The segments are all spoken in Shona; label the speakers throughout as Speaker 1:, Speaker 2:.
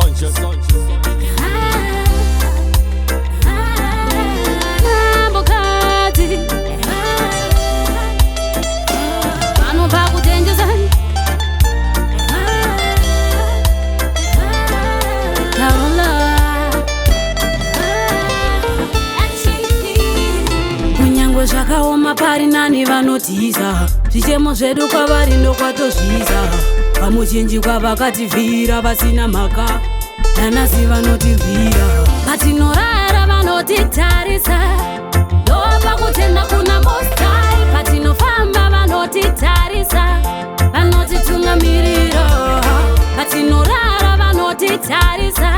Speaker 1: Sanchez.
Speaker 2: Mambokadzi vanobva kutengesa taura. Kunyangwe zvakaoma, pari nani vanotiza zvichemo zvedu kwavari ndokwatozviza. Pamuchinjikwa vakativhira vasina mhaka, nanhasi vanotirwira. Patinorara vanotitarisa, ndopakutenda kuna Most High. Patinofamba vanotitarisa, vanotitungamirira. Patinorara vanotitarisa,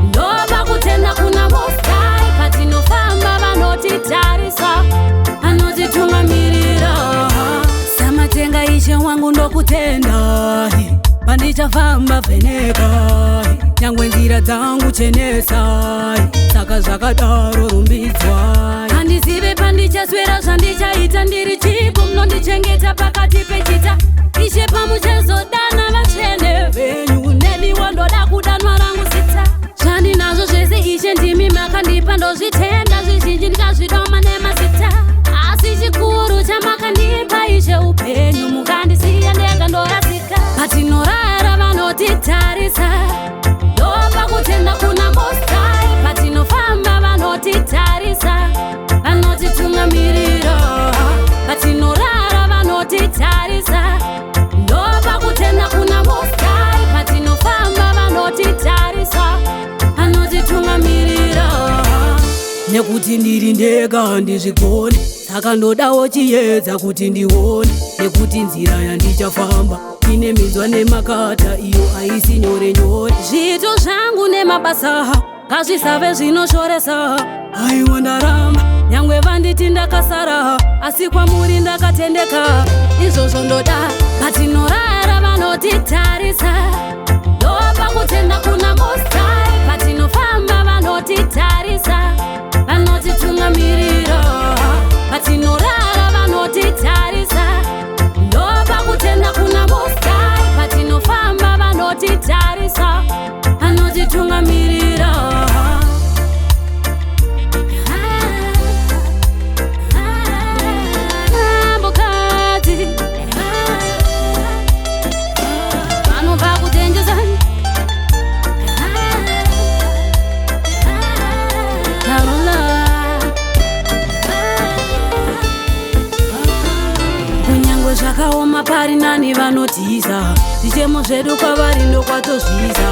Speaker 2: ndopakutenda kuna Most High. Patinofamba vanotitarisa, vanotitungamirira. Samatenga, Ishe wangu, ndokutenda. Pandichafamba vheneka, nyangwe nzira dzangu chenesai. Saka zvakadaro rumbidzwai. Handizive pandichaswera, zvandichaita, ndiri chipo munondichengeta pakati pechita. Ishe, pamuchazodana vatsvene venyu, neniwo ndoda kudanwa rangu zita. Zvandinazvo zvese, Ishe, ndimi makandipa, ndozvitenda. Zvizhinji ndikazvidoma nemazita, asi chikuru chamakandipa, Ishe, upenyu. Mukandisiya ndega ndorasika. Patinorara vanotitarisa, ndopakutenda kuna Most High. Patinofamba vanotitarisa, vanotitungamirira. Patinorara vanotitarisa, ndopakutenda kuna Most High. Patinofamba vanotitarisa, vanotitungamirira. Nekuti ndiri ndega handizvigoni, saka ndodawo chiedza kuti ndione, nekuti nzira yandichafamba ine minzwa nemakata, iyo haisi nyore nyore. Zviito zvangu nemabasa ngazvisave zvinoshoresa. Aiwa, ndaramba, nyangwe vanditi ndakasara, asi kwamuri ndakatendeka, izvozvo ndoda. Patinorara vanotitarisa, ndopakutenda kuna Most High. Patinofamba vanotitarisa, vanotitungamirira. Patinorara vanotitarisa, ndopakutenda kuna Most High. Patinofamba vanotitarisa, vanotitungamirira. Mambokadzi vanobva kutengesa taura. Kunyangwe zvakaoma, pari nani vanotiza zvichemo zvedu kwavari ndokwatozviza.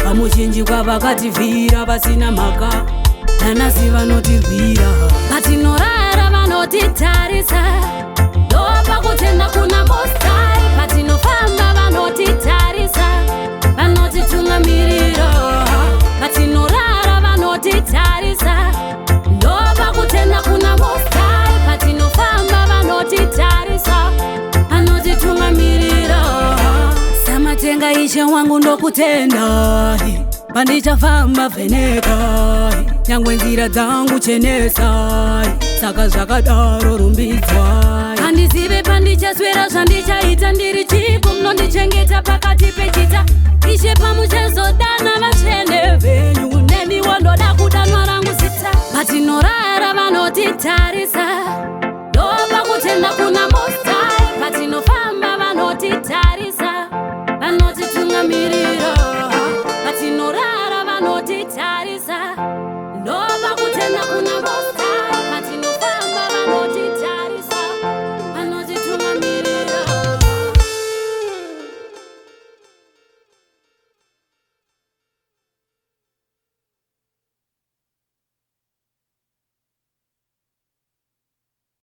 Speaker 2: Pamuchinjikwa vakativhira vasina mhaka, nanhasi vanotirwira. Patinorara vanotitarisa, ndopakutenda kuna Most High. Patinofamba vanotitarisa, vanotitungamirira. Patinorara vanotitarisa, ndopakutenda kuna Most High. Patinofamba vanotitarisa, vanotitungamirira. Samatenga, Ishe wangu, ndokutenda. Pandichafamba vheneka, nyangwe nzira dzangu chenesai. Saka zvakadaro rumbidzwai. Handizive pandichaswera, zvandichaita, ndiri chipo munondichengeta pakati pechita. Ishe, pamuchazodana vatsvene venyu, neniwo ndoda kudanwa rangu zita. Patinorara vanotitarisa, ndopakutenda kuna